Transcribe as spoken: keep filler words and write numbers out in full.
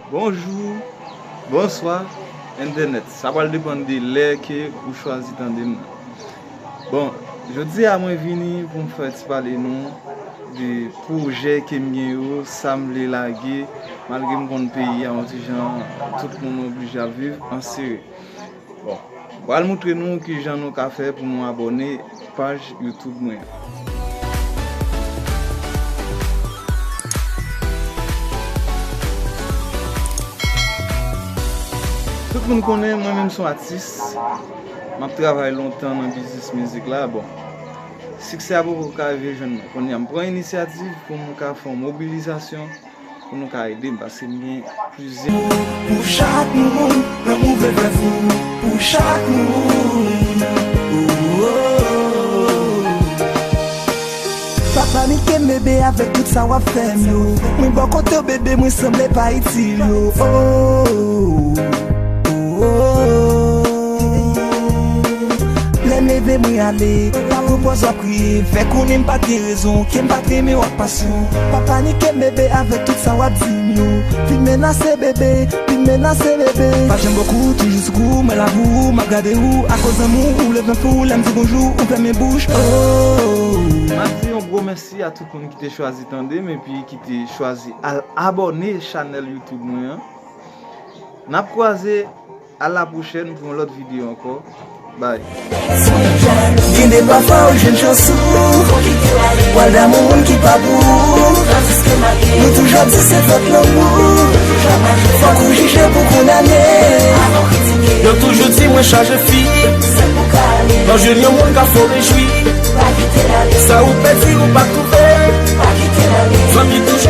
Bonjou, bonswa, entènèt. Sa pral depann de lè ke ou chwazi tande m nan. Bon, jodi a mwen vini pou m fè ti pale nou de pwojè ke m gen yo, sa m vle lage, malgre m konn peyi a yon ti jan tout moun oblije ap viv ansere. Bon, m pral moutre nou kijan nou ka fè pou nou abòne paj YouTube mwen an. Tout moun konnen mwen menm se yon atis. M ap travay lontan nan biznis mizik la. Bon, siksè a poko ka rive jwenn mwen. Kounye a, m pran inisyativ pou m ka fè yon mobilizasyon pou nou ka ede m, paske m gen plizyè. Pou chak moun, lanmou vle fè fou. Pou chak moun. Oh, oh, oh. Pa panike m bebe avèk tout sa w ap fè m yo. Mwen bò kote w bebe, mwen sanble pa itil yo. Oh, oh, oh. Lè m leve mwen ale, pa pran pòz w ap kriye. Fè konnen m pa t gen rezon, ke m pa t renmen w ak pasyon. Pa panike m bebe avèk tout sa w ap di m yo. Vin menase bebe, vin menase bebe. Pa janm bò kou, toujou sou kou, mwen la pou ou, m ap gade ou. Akoz lanmou, ou leve m pou ou, lè m di bonjou, ou fèmen bouch. Oh. M ap di yon gwo mèsi a tout moun ki te chwazi tande m epi ki te chwazi al abòne chanèl YouTube mwen an. N ap kwaze. A la pwochèn pou yon lòt videyo ankò. Bay. Gen de pafwa ou jwenn chans ou. W al damou moun ki pa pou ou. Nou toujou ap di se fòt lanmou. Fòk ou jije pou kondane. Yo toujou di mwen chaje fi. Lè w jwenn yon moun k ap fè w rejwi. Sa ou pèdi ou pa twouve. Zanmi toujou